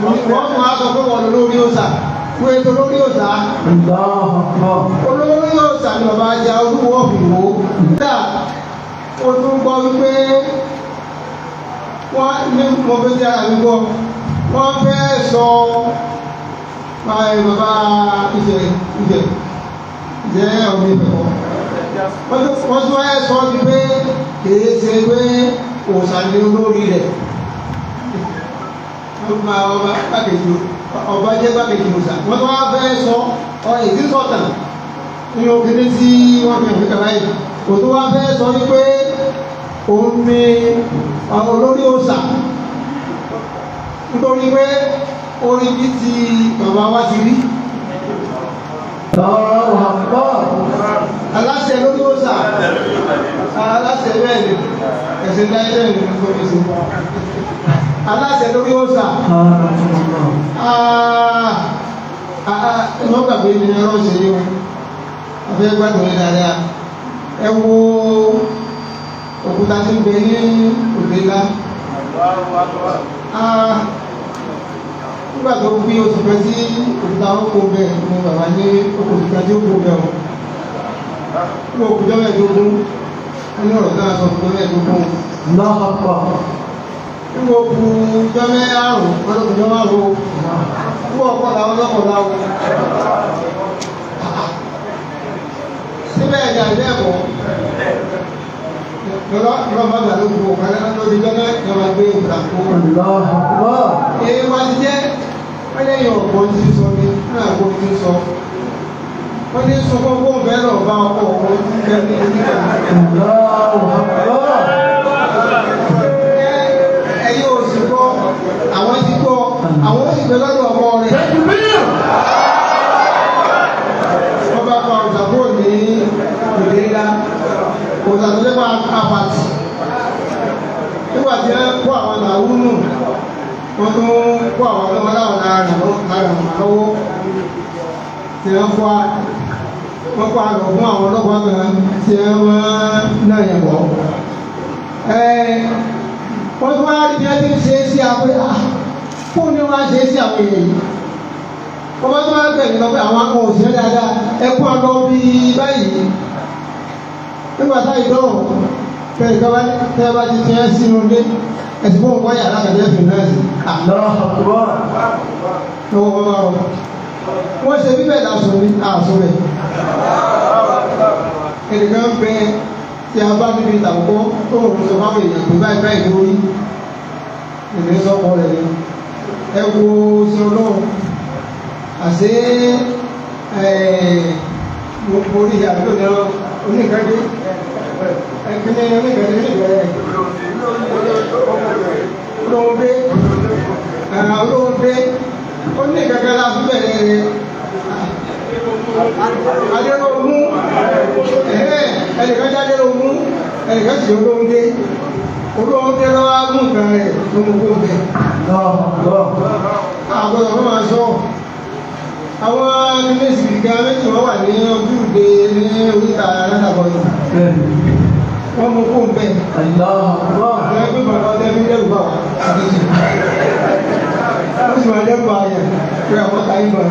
Wọ́n tún wá sọ pé wọ́n lórí òòṣà. Wọ́n ètò lórí òòṣà. Allahu Akbar. Olórí òòṣà ni bàbá ajá olúwo òfìwò. Nígbà ó tún gbọ́ wípé wọ́n ní mo fẹ́ tí ara mi gbọ́. Wọ́n fẹ́ sọ bàbá Ifẹ̀ Ifẹ̀ jẹ́ ọmọ Ifẹ̀ kọ́. Wọ́n tún wáyé sọ ni pé kìí ṣe pé òòṣà ni olórí rẹ̀. Wọ́n máa ọba gbàkejì ọba jẹ́ gbàkejì òòṣà. Wọ́n tún wá fẹ́ sọ ọ èdè sọ̀tàn nínú kíní tí wọ́n fi hàn kàrá yìí. Kò tún wá fẹ́ sọ wípé òun ni olórí òòṣà. Nítorí pé orí bí ti bàbá wa ti rí. Allahu Akbar. Aláṣẹ lórí òòṣà. Aláṣẹ bẹ́ẹ̀ ni ẹ̀sìn dáyé ní kò sí. Aláṣẹ lórí òòṣà. Ìwọ́n gbàgbé ní ẹ̀rọ ṣe yí o. Afẹ́ gbàgbé ní dáadáa. Ẹ wo òkúta tí ń bẹ ní òde ńlá. Nígbà tó bí oṣù kan tí òkúta ó kó bẹ́ẹ̀ ni bàbá ní oṣù kan tí ó kó bẹ́ẹ̀ o. Ní òkúta mẹ́ẹ̀ẹ́dógún, wọ́n ní ọ̀rọ̀ náà sọ òkúta mẹ́ẹ̀ẹ́dógún. Allahu Akbar. Nígbà òkú jọ mẹ́àrún, wọ́n ló kú jọ márùn-ún. Nígbà ọ̀pọ̀ làwọn ọlọ́pọ̀ láwọn. Síbẹ̀ ẹ̀dá ilé ẹ̀kọ́. Lọ́lọ́ bá gbà lóko ọ̀kan lórí jọ náà ní ọmọ gbé òkúta kó. Allahu Akbar. Èyí wá ti jẹ́ wọ́n lẹ́yìn ọ̀pọ̀ ti sọ ní náà kó ti sọ. Wọ́n ní sunkún kó ń fẹ́ lọ bá ọkọ̀ òun ti fẹ́ ní oníkà. Allahu Akbar. Ẹ̀yin ò sì gbọ́, àwọn ti gbọ́, àwọn ó sì gbé lọ́dọ̀ ọmọ rẹ̀. Wọ́n bá fa ọ̀sà kúrò ní òde ńlá. Ọ̀sà tó lé pa apàtì. Nígbà tí wọ́n kó àwọn làwùnù, wọ́n tún kó àwọn ọlọ́wọ́ láwọn lára lọ́wọ́. Tí wọ́n kó wọ́n kó àlọ́ fún àwọn ọlọ́pàá kan tí wọ́n náà yẹ̀ wọ́. Wọ́n tún wá rí bí wọ́n ti ń ṣe é sí abúlé fún ni wọ́n á ṣe é sí àwọn èèyàn yìí. Wọ́n bá tún wá gbẹ̀yìn lọ pé àwọn akọ òṣèré dáadáa ẹ kó àlọ́ bí báyìí. Nígbà táyì dọ̀rùn tẹ́ bá ti tiẹ́ sínú ilé ẹ̀sìn fún òun wáyà alákàtà ẹ̀fìn náà sí. Allahu Akbar. Lọ́wọ́ wọn bá rọ. Wọ́n ṣe bíbẹ̀ lásán ní àásùn rẹ̀. Ẹnìkan bẹ tí a bá níbi ìtàkùkọ́ tó ń sọ fáwọn èèyàn pé báyìí báyìí lórí. Èmi sọ́kọ rẹ̀ ni. Ẹ wo sí ọlọ́run. Àṣé mo rí àdúgbò ní oníkàdé. Ẹ̀kíní oníkàdé ní ìbẹ̀rẹ̀. Olóhùn dé. Olóhùn dé. Ó ní kankan la fún bẹ̀rẹ̀ rẹ̀. Adéròmú ẹnìkan jẹ́ Adéròmú ẹnìkan sì olóhùn dé. Olóhùn dé lọ́wọ́ á mú nǹkan rẹ̀ ló mú kó bẹ̀. Allahu Akbar. Àgbọ̀dọ̀ ló máa sọ. Àwọn mínísítì gíga méjì wọ́n wà ní ojúde ní oríta aládàbọ̀yìn. Bẹ́ẹ̀ni. Wọ́n mú kó bẹ̀. Allahu Akbar. Àwọn ẹgbẹ́ bàbá ọdẹ mi dẹ́rù bà wá. Ó sì máa dẹ́rù bà yẹn pé àwọn ta yín bọ̀.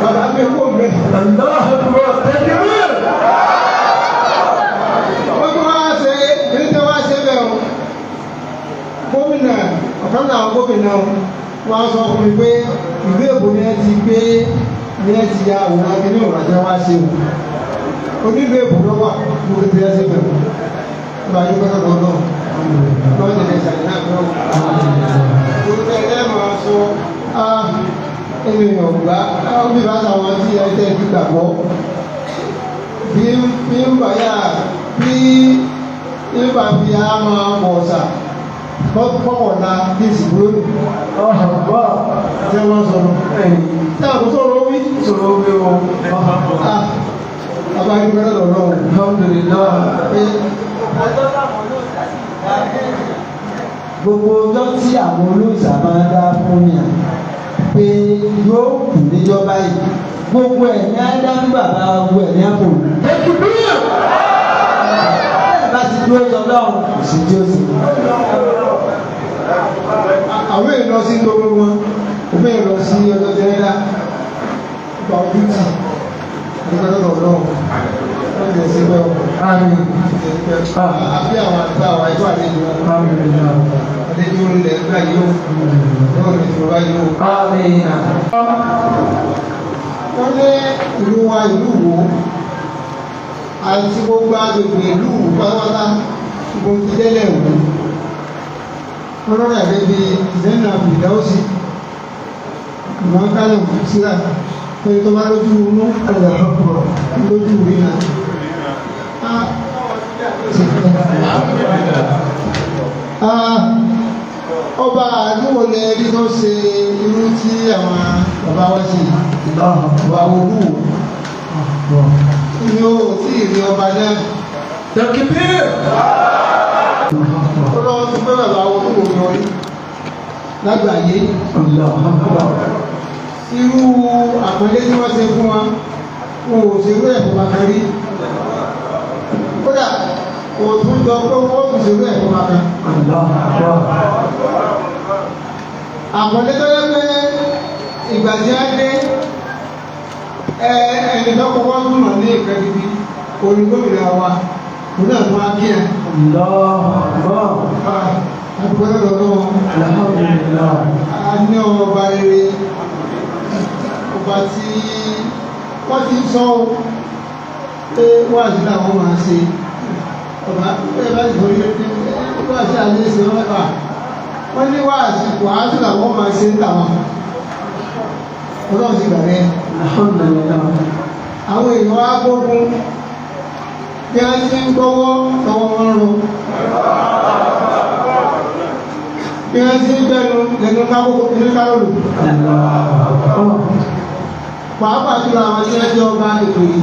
Bàbá mi kó bẹ̀. Allahu Akbar. Takbir. Wọ́n tún wá ṣe èyí tẹ́ wá ṣe bẹ́ẹ̀ o. Gómìnà ọ̀kan náà gómìnà wọ́n á sọ fún mi pé ìlú Èkó ni ẹ ti gbé ni ẹ ti ya àwòrán kí ní òun àti wá ṣe o. Onílù Èkó ló wà lórí bí ẹ ṣe bẹ̀rù. Ìgbà yóò gbọ́dọ̀ lọ́dọ̀ lọ́wọ́ tẹ̀lé ìṣàlẹ̀ náà fẹ́ o. Olùkọ́ ẹ̀ máa sọ ènìyàn gbá bí bá táwọn tí ẹ tẹ́ fi gbàgbọ́. Bí ń bà yà bí ń bà fi á máa pọ̀ ọ̀sà kọ́kọ̀ọ́lá bí ìsìnkú lónìí. Allahu Akbar. Tí wọ́n sọ̀rọ̀. Tí àwọn sọ̀rọ̀ wí. Sọ̀rọ̀ wí o. Bàbá yìí gbọ́dọ̀ lọ́wọ́. Alhamdulillah. Gbogbo ọjọ́ tí àwọn olóòṣà máa ń dá fún yàn pé yóò kù níjọba yìí gbogbo ẹ̀ ní ádámù bàbá gbogbo ẹ̀ ní àpò. Takbir. Bẹ́ẹ̀ bá ti dúró tọ́lọ́run kò sí tí ó sì. Àwọn èèyàn lọ sí gbogbo wọn, òun èèyàn lọ sí ọjọ́ jẹ́rẹ́dá, gba ojú tì, àdúgbò lọ́dọ̀ ọlọ́run, wọ́n jẹ́ sí bẹ́ẹ̀ o. Àmín. Àbí àwọn àgbà wa ẹ̀kọ́ àlejò wa. Alhamdulillah. Àlejò orílẹ̀ ẹgbẹ́ yìí ó, lọ́wọ́ mi ti bàbá yìí ó. Àmín. Wọ́n ní ìlú wa ìlú Ìwó àti gbogbo agbègbè ìlú Ìwó pátápátá gbogbo ti délẹ̀ Ìwó. Wọ́n lọ́rọ̀ ẹ̀rẹ́ bí Zena Fìdáwọ́sì ìmọ̀ kálẹ̀ síra pé tó bá lójú inú Allahu Akbar. lójú ìrìnà. Ọba àdúgbò lẹ rí tó ṣe irú tí àwọn bàbá wa ṣe yìí. Allahu Ọba Olúwo Akbar. ni ó tí ì rí ọba náà. Takbir. Ó lọ́wọ́ tó fẹ́ bàbá Olúwo yọrí lágbàáyé. Allahu Akbar. Irú àpọ́nlé tí wọ́n ṣe fún wa, wọn ò ṣerú ẹ̀ fún wa kan rí. Kódà kò tún jọ pé wọ́n tún ṣerú ẹ̀ fún wa kan. Allahu Akbar. Àpọ́nlé tó yẹ pé ìgbà tí a dé ẹni tó kọ́kọ́ túmọ̀ ní ìfẹ́ gidi orí gómìnà wa òun náà tún á kí ẹ. Allahu Akbar. Àdúgbò lọ́dọ̀ lọ́wọ́ Alhamdulillah. a ní ọba rere ọba tí wọ́n ti ń sọ ọ́ pé wáàsí làwọn máa ṣe ọba ẹ bá ti forí wáàsí àlẹ́ ṣe wọ́n bá wọ́n ní wáàsí wàásù làwọn máa ṣe ń tàwọn ọlọ́run ti gbà bẹ́ẹ̀. Alhamdulillah. Àwọn èèyàn wá gbógun bí a ti ń gbọ́wọ́ lọ́wọ́ wọn rọ bí a ti ń gbẹnu lẹ́nu kákókó ní kárọ̀lù Allahu Akbar. pàápàá jùlọ àwọn tí wọ́n jẹ́ ọba ètò yìí